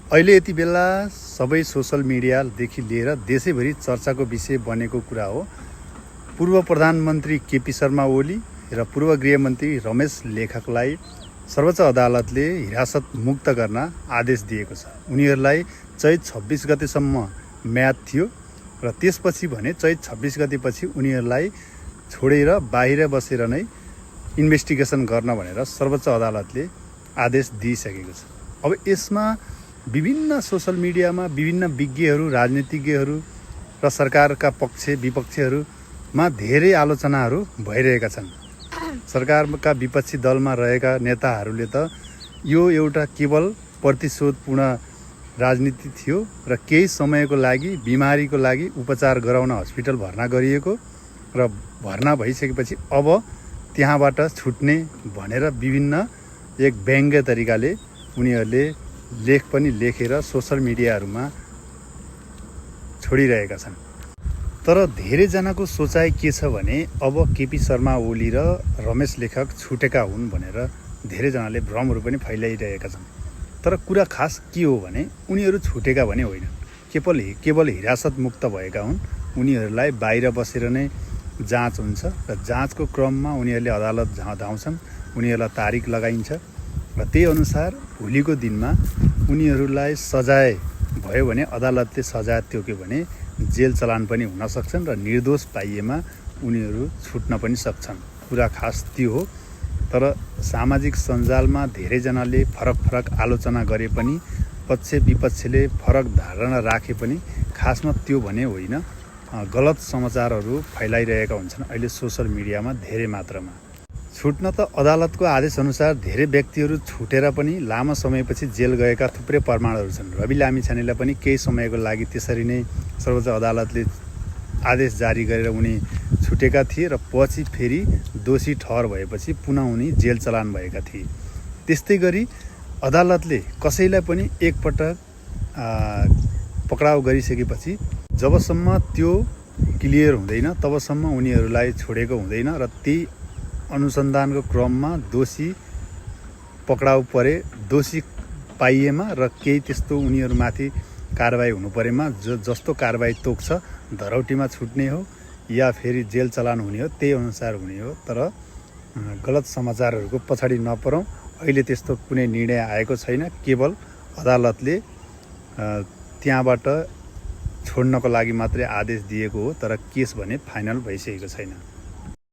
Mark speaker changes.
Speaker 1: अहिले यति बेला सबै सोसल मिडियादेखि लिएर देशैभरि चर्चाको विषय बनेको कुरा हो। पूर्व प्रधानमन्त्री केपी शर्मा ओली र पूर्व गृहमन्त्री रमेश लेखकलाई सर्वोच्च अदालतले हिरासत मुक्त गर्न आदेश दिएको छ। उनीहरूलाई चैत 26 गतेसम्म म्याद थियो र त्यसपछि भने चैत 26 गतेपछि उनीहरूलाई छोडेर बाहिर बसेर नै इन्भेस्टिगेसन गर्न भनेर सर्वोच्च अदालतले आदेश दिइसकेको छ। अब यसमा विभिन्न सोसल मिडियामा विभिन्न विज्ञहरू, राजनीतिज्ञहरू र सरकारका पक्ष विपक्षहरूमा धेरै आलोचनाहरू भइरहेका छन्। सरकारका विपक्षी दलमा रहेका नेताहरूले त यो एउटा केवल प्रतिशोधपूर्ण राजनीति थियो र केही समयको लागि बिमारीको लागि उपचार गराउन हस्पिटल भर्ना गरिएको र भर्ना भइसकेपछि अब त्यहाँबाट छुट्ने भनेर विभिन्न एक व्यङ्ग्य तरिकाले उनीहरूले लेख पनि लेखेर सोसल मिडियाहरूमा छोडिरहेका छन्। तर धेरैजनाको सोचाइ के छ भने अब केपी शर्मा ओली र रमेश लेखक छुटेका हुन् भनेर धेरैजनाले भ्रमहरू पनि फैलाइरहेका छन्। तर कुरा खास के हो भने उनीहरू छुटेका भने होइनन्, केवल हिरासत मुक्त भएका हुन्। उनीहरूलाई बाहिर बसेर नै जाँच हुन्छ र जाँचको क्रममा उनीहरूले अदालत धाउँछन्, उनीहरूलाई तारिक लगाइन्छ र त्यही अनुसार भोलिको दिनमा उनीहरूलाई सजाय भयो भने अदालतले सजाय तोक्यो भने जेल चलान पनि हुन सक्छन् र निर्दोष पाइएमा उनीहरू छुट्न पनि सक्छन्। कुरा खास त्यो हो। तर सामाजिक सञ्जालमा धेरैजनाले फरक आलोचना गरे पनि पक्ष विपक्षले फरक धारणा राखे पनि खासमा त्यो भने होइन, गलत समाचारहरू फैलाइरहेका हुन्छन् अहिले सोसल मिडियामा धेरै मात्रामा। छुट्न त अदालतको आदेशअनुसार धेरै व्यक्तिहरू छुटेर पनि लामो समयपछि जेल गएका थुप्रै प्रमाणहरू छन्। रवि लामिछानेलाई पनि केही समयको लागि त्यसरी नै सर्वोच्च अदालतले आदेश जारी गरेर उनी छुटेका थिए र पछि फेरि दोषी ठहर भएपछि पुनः उनी जेल चलान भएका थिए। त्यस्तै गरी अदालतले कसैलाई पनि एकपटक पक्राउ गरिसकेपछि जबसम्म त्यो क्लियर हुँदैन तबसम्म उनीहरूलाई छोडेको हुँदैन र त्यही अनुसन्धानको क्रममा दोषी पक्राउ परे, दोषी पाइएमा र केही त्यस्तो उनीहरूमाथि कारबाही हुनु परेमा जस्तो कारबाही तोक्छ धरौटीमा छुट्ने हो या फेरि जेल चलान हुने हो, त्यही अनुसार हुने हो। तर गलत समाचारहरूको पछाडि नपरौँ। अहिले त्यस्तो कुनै निर्णय आएको छैन, केवल अदालतले त्यहाँबाट छोड्नको लागि मात्रै आदेश दिएको हो। तर केस भने फाइनल भइसकेको छैन।